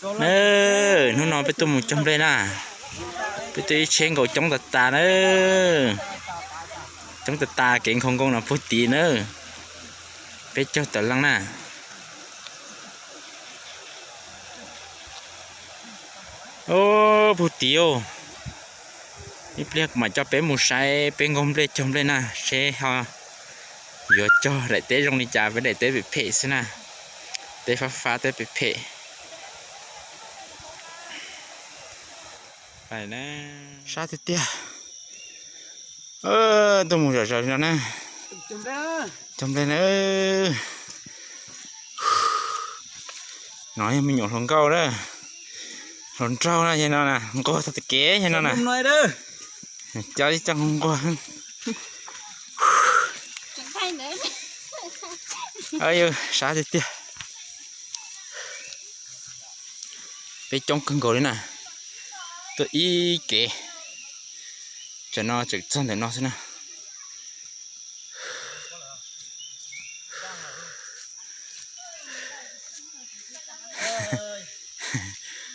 Na, hnub no peb tuaj mus cog nplej na, peb tuaj ib tsheb nkaus coob tas tas na, coob tas tas kev nkhaus nkoos no puag tid na, peb caug tawm leej na. Puag tid, ib pliag kuv mam coj peb mus saib peb nkaug nplej cog nplej na, seb ho yuav cog daim teb zoo li cas, peb daim teb phem phem xwb na, teb fab fab teb phem phem. Sab tiag tiag. Tuaj mus zom zaws no na, cog nplej na. No yog me nyuam hluas nkauj na, hluas nraug na, yog no na, nquag tag kev yog no na. Cov ib co nquag. Sab tiag tiag. Peb coob kawg nkaus li na, tuaj ib kev, tsam no tseem txog ntawm no xwb na.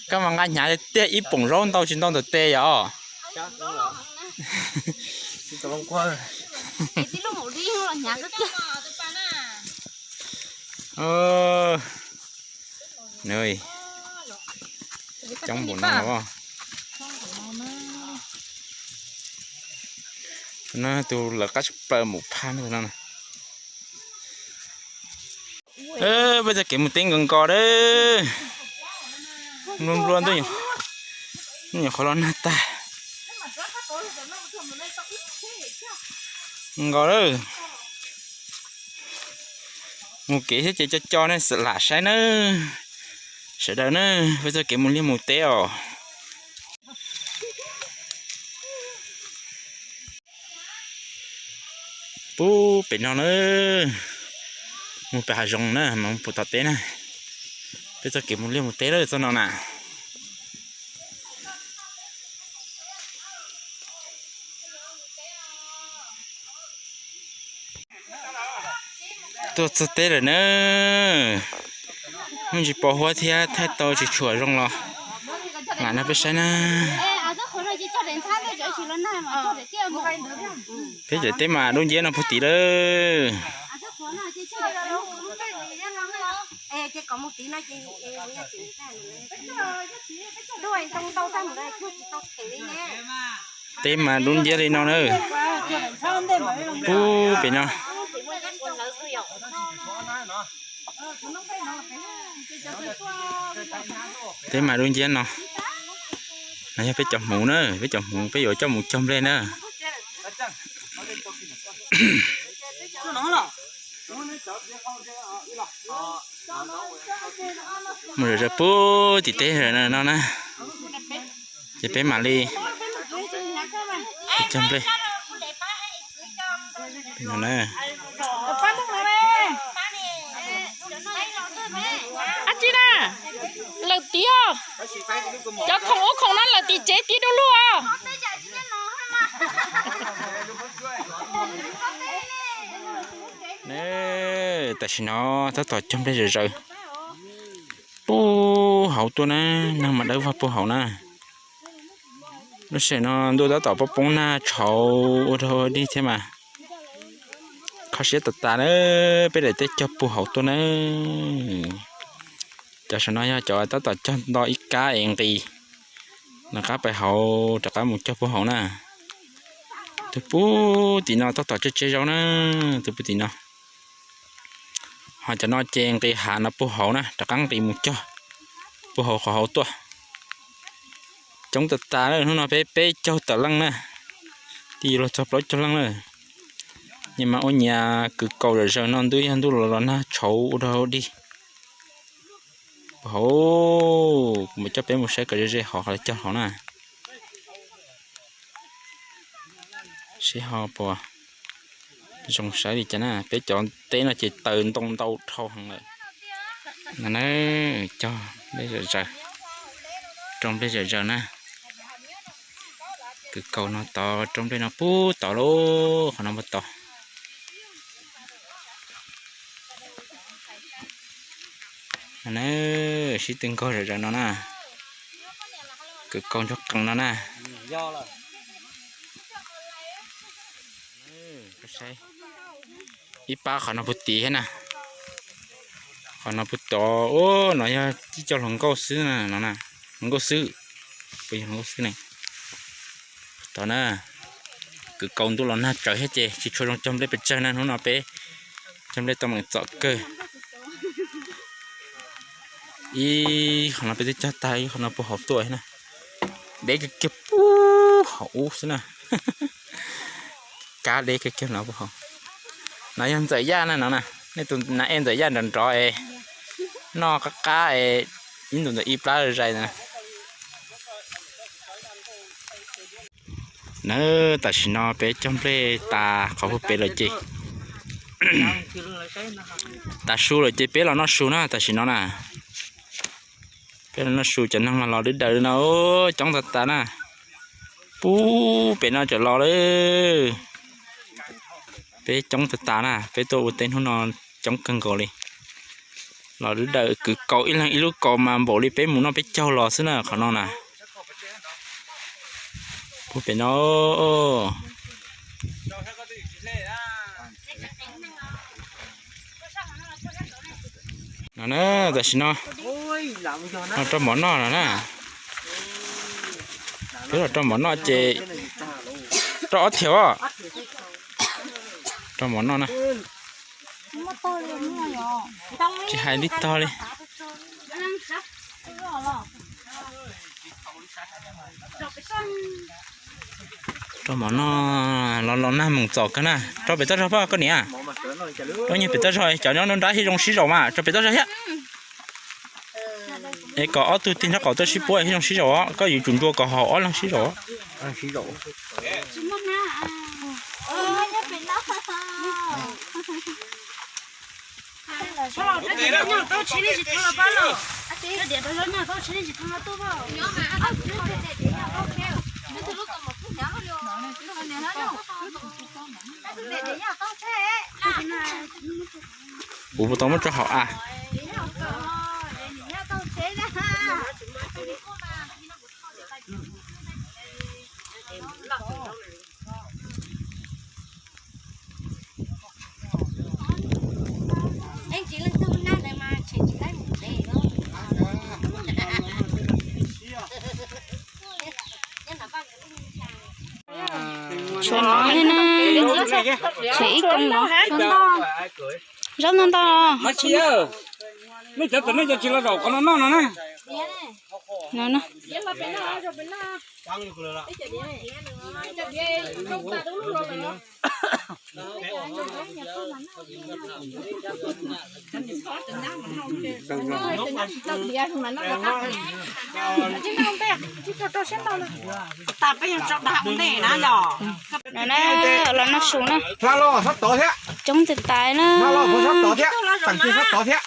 Koj mas nqa hnyav tiag, ib poom zaub ntau tsis ntau ntawm tes yom. Coob npaum no. No tus lawv qab tshaj plaws mus phaj no. Peb txoj kev mus teb nkaus nkaus lawm. Nplua nplua ntuj, nyuam qhuav los nag tag. Nkaus lawm. Mus kev thiab ces co co nej lam saib nawb. Sawv daws na, peb txoj kev mus liaj mus teb os. Pub pem no na, mus pem hav zoov na mas mus pem tom teb na. Peb txoj kev mus liaj mus teb lawm txoj no na. Tuaj txog teb lawm na, muaj ntsis pos huab thiab thaij tau tsis tshua zoo los lam nrog peb saib na. Peb cov teb mas dub nciab no puag tid lawm. Teb mas dub nciab li no na. Pub pem no. Teb mas dub nciab no. No yog peb cov hmuv na, peb cov hmuv peb yuav coj mus cog nplej na. Mus zom zaws pub tim teb no na, ces peb mam li cog nplej. Dab tsi na? Lawm tiag, cov khoom ub khoom no lawm tim tsev tib du lug os. Tam sim no tab tom cog nplej zom zaws puag hauv tuaj na, neeg mas dawb vog puag hauv na. Lub sij hawm no ntuj tab tom poob poob nag tshauv ua dog ua dig thiab mas kho siab tas tas na. Peb daim teb cog puag hauv tuaj na. Cov saum no yog cov tab tom cog nto ib kab es nqis, nws qab pais hauv rov qab mus cog puag hauv na. Tus puag tim no tab tom tseb tseb zaub na, tus puag tim no. Ho cov no ces nqis hav no puag hauv na, rov qab nqis mus cog puag hauv qhov hauv tuaj. Coob tas tas na, hnub no peb peb caug tawm leej na, twb yuav luag txog plaub caug leej na. Nyias mas ua nyias kwv kaus zom zaws no, ntuj yog ntuj los los nag tshauv ua dog ua dig. Puag hauv, kuv mam coj peb mus saib kom ze ze hauv qhov lawv cog hauv na. Seb ho puas zoo saib li cas na, peb cov teb no ces taws ntoo ntau dhau heev lawm. No na, cog nplej zom zaws, rau nplej zom zaws na. Kwv kaus no tod, rau nplej no puag tod lauj, qhov no puag tod. Na, sib tw nkaug zom zaws no na. Kwv kaus ntsuag qees no na. Ib pab qhov no puag tid thiab na. Qhov no puag tod, no yog tib co hluas nkauj xwb no, hluas nkauj xwb, puas yog hluas nkauj xwb ne. Tod na, kwv kaus ntuj los nag tsawv thiab ces tsis tshua zoo cog nplej pes tsawg na, hnub no peb cog nplej tau meem txom kawg. Ib qhov no peb twb cog tag, ib qhov no puag hauv tuaj na. Deb kiag kiag puag hauv ub xwb na. Kab deb kiag kiag no puag hauv. No yog ntxawm yaj na no na, nej tus nas ej ntxawm yaj nrov nrov es noj qab qab es ib ntus ntawm ib plab zais na. Na, tam sim no peb cog nplej tas qhov puag pem lawm ces, tas su lawm ces peb los noj su na tam sim no na. Peb los noj su, cov neeg mas los dwb daws li no, coob tag tas na. Puag pem no tseem los lawm. Peb coob tag tas na, peb tuaj ua teb hnub no coob kawg nkaus li. Los dwb daws kwv kaus ib leeg ib lub kaus mas npaum li peb mus noj peb caug los xwb na qhov no na. Puag pem no. No na, tam sim no los rau mov noj no na. Peb los rau mov noj ces rau ob thiav os. Rau mov noj na. Tsis hais li tog li. Rau mov noj los los nag moos txom kawg na. Rau pem toj zog pab koj niam. Rau nyuag pem toj zog, cov nyob nruab nrab thiaj zoo sib zaum mas, rau pem toj zog thiab. Es kom ob tug tig nraub qaum tuaj sib puab thiaj zoo sib zaum os, koj yuav tsum ntsuas kom haum ob leeg sib zaum. Kuv puas tau muab rau hauv a? Tshuav no thiab na, tshuav ib koog no. Zaub ntau ntau. Nej cov txawm nej cov tsis los zaum qhov no noj no na. No na. No na, los noj su na. Hla los sab tod thiab. Coob tis tais na. Hla los puag sab tod thiab, tag kis sab tod thiab.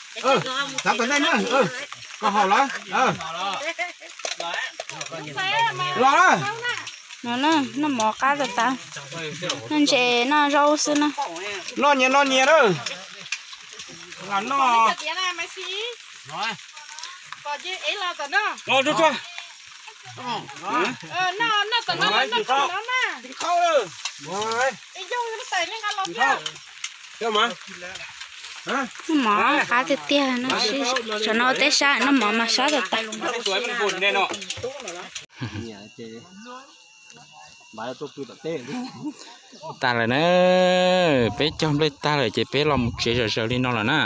Lav tom ntej na, kom haum lawm. Los na. No na, noj mov qab tas tas. Noj ntses noj zaub xwb na. Noj nyias noj nyias na. Los tsuag tsuag. Noj mov qab tiag tiag na, tsam no ua teb sab noj mov mas sab tas tas. Tag lawm na, peb cog nplej tag lawm ces peb los mus tsev zom zaws li no lawm na.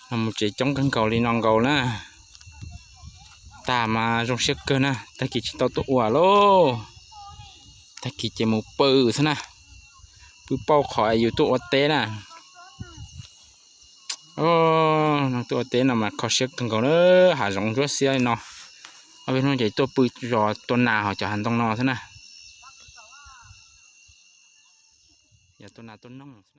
Los mus tsev coob kawg nkaus li no nkaus na. Tag mas zoo siab kawg na, tag kis tsis tau tuaj ua lauj. Tag kis ces mus pw xwb na. Pw pauj qhov yus tuaj ua teb na. Tuaj ua teb no mas kho siab kawg nkaus na, hav zoov ntsuab xiab li no. Ob peb hnub ces tuaj pw zos tua nas hauv cov hav ntoo no xwb na. Yog tua nas tua noog.